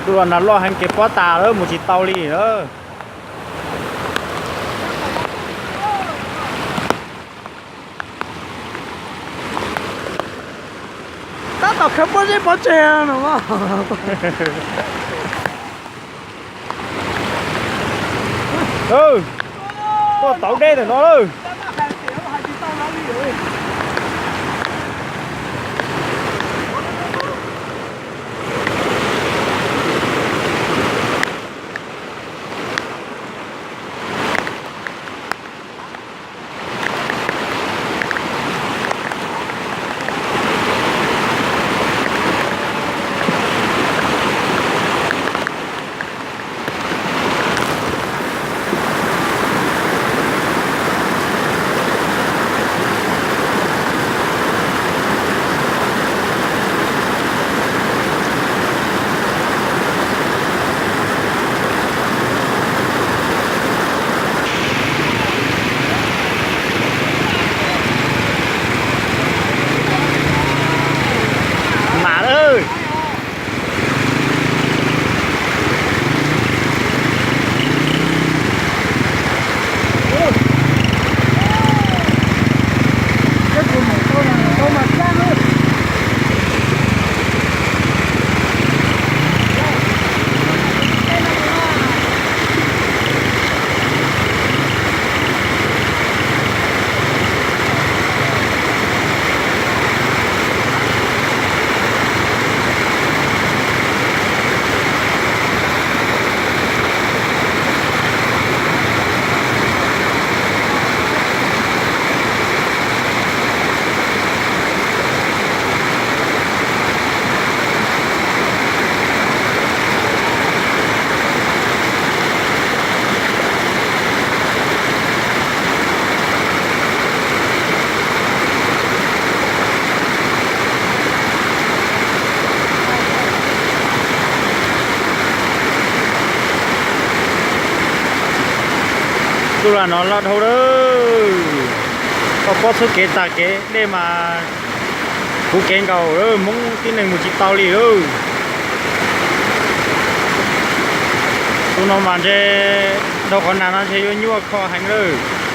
Tus los nas loj heev kev pob tas lawm, mus tsis tau li lawm. Tab tom khawv pob zeb pov tseg no. Tuaj tauv deb ntawm no lawm. Mas lawm. Tus los no loj dhau lawm. Koj pob txhub kev tag kev dej mas kuv kev nkaus lawm, Hmoob tib neeg mus tsis tau li lawm. Tus no mas ntshe dhau qhov nas no ntshe yuav nyuaj kho heev lawm.